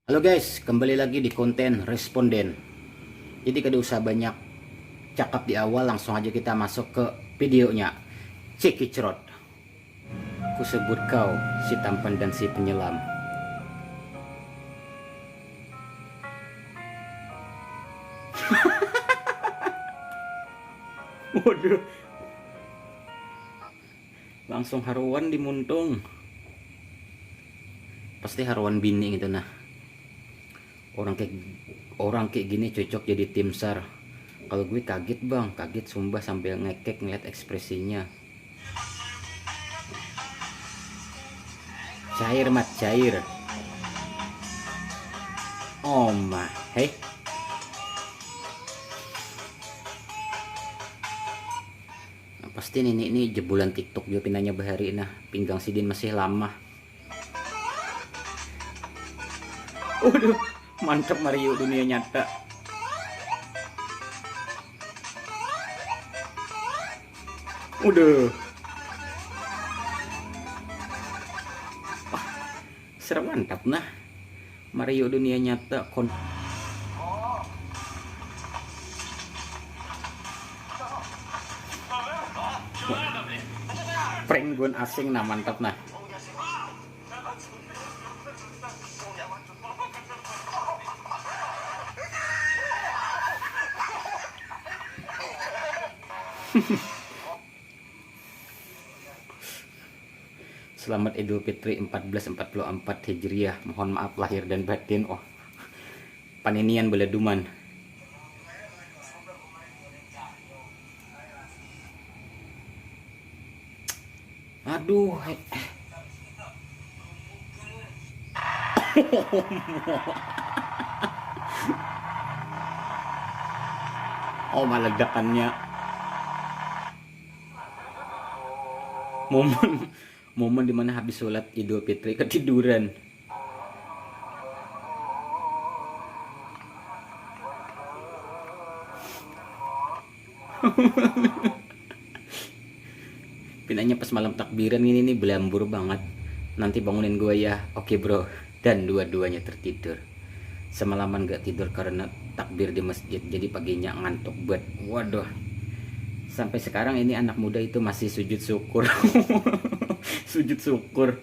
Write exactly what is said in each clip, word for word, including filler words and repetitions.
Halo guys, kembali lagi di konten responden. Jadi kada usah banyak cakap di awal, langsung aja kita masuk ke videonya. Cekicrot. Ku sebut kau si tampan dan si penyelam. Waduh. Langsung haruan di muntung. Pasti haruan bini gitu nah. Orang kayak orang kayak gini cocok jadi tim sar. Kalau gue kaget bang, kaget sumpah sambil ngekek ngeliat ekspresinya. Cair mat cair. Oh mah, hei. Nah, pasti nini ini jebolan TikTok juga pinanya bahari nah. Pinggang sidin masih lama. Waduh, mantap Mario dunia nyata. Udah. Wah, serem mantap nah. Mario dunia nyata kon. Prank gun asing nah, mantap nah. Selamat Idul Fitri empat belas empat puluh empat Hijriah. Mohon maaf lahir dan batin. Oh, paninian beladuman. Aduh. Oh, meledakannya. Momen momen dimana habis sholat Idul Fitri ketiduran. Pinanya pas malam takbiran ini nih belambur banget. Nanti bangunin gue ya. Oke bro. Dan dua-duanya tertidur. Semalaman gak tidur karena takbir di masjid. Jadi paginya ngantuk buat. Waduh. Sampai sekarang ini anak muda itu masih sujud syukur. Sujud syukur.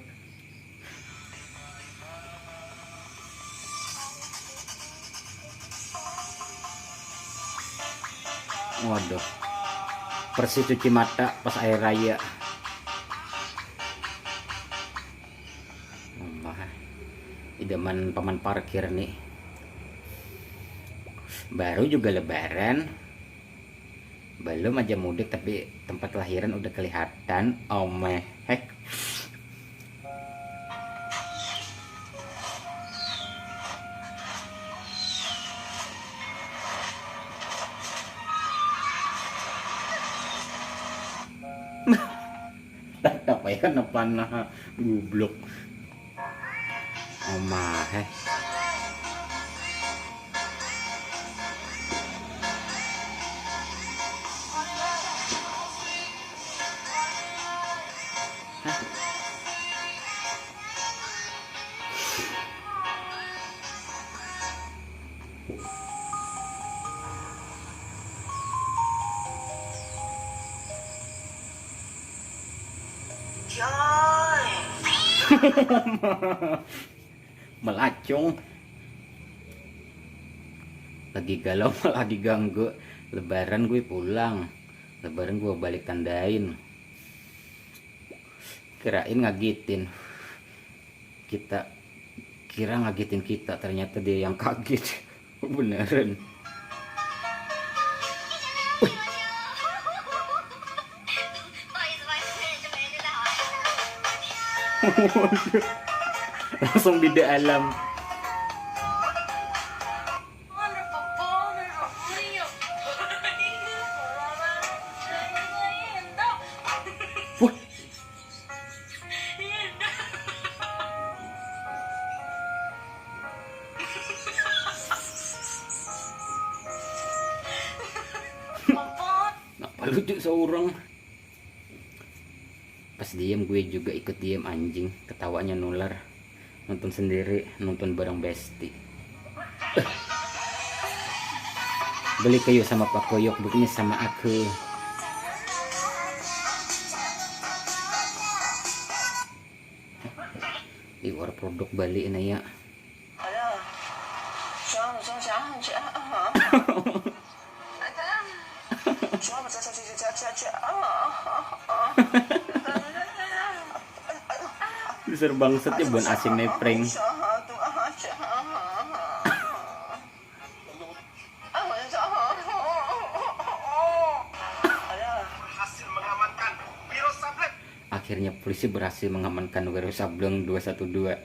Waduh. Persis cuci mata pas air raya. Allah. Idaman paman parkir nih. Baru juga lebaran. Belum aja mudik tapi tempat lahiran udah kelihatan. Omeh. Heh. Apa ya, kenapa nah goblok. Omah eh. Melacung. Lagi galau malah diganggu. Lebaran gue pulang. Lebaran gue balik tandain. Kirain ngagitin. Kita kira ngagitin kita, ternyata dia yang kaget. Beneran. Langsung beda alam. Napa lucu seorang. Pas diem gue juga ikut diem anjing, ketawanya nular. Nonton sendiri, nonton bareng bestie. Beli kayu sama Pak Koyok, bikinnya sama aku. Iwar produk Bali ini ya. Besar bangsat ya buan asing nih prank. Akhirnya polisi berhasil mengamankan Wiro Sableng dua satu dua.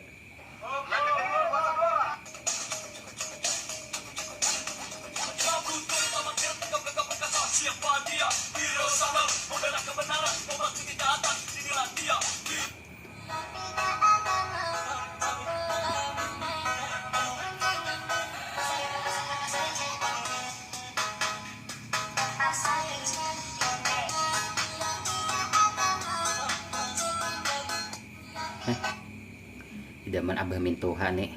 Idaman Abah Mintuha nih.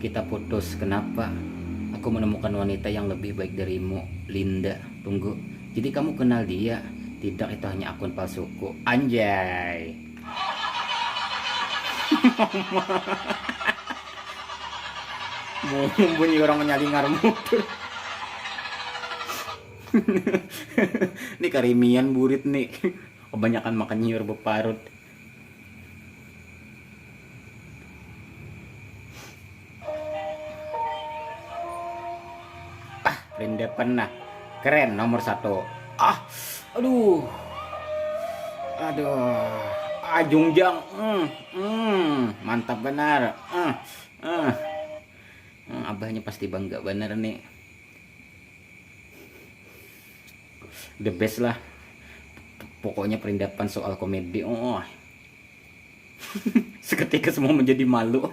Kita putus, kenapa? Aku menemukan wanita yang lebih baik darimu, Linda. Tunggu, jadi kamu kenal dia? Tidak, itu hanya akun palsuku. Anjay. Bunyi orang menyalingar mutur. Ini karimian burit nih. Kebanyakan makan nyiur beparut. Ah, Rindepen nah. Keren, nomor satu. Ah, aduh. Aduh. Ajungjang. Hmm, hmm, mantap benar. Hmm, hmm. Hmm, abahnya pasti bangga bener nih. The best lah. Pokoknya Perindapan soal komedi. Oh. Seketika semua menjadi malu.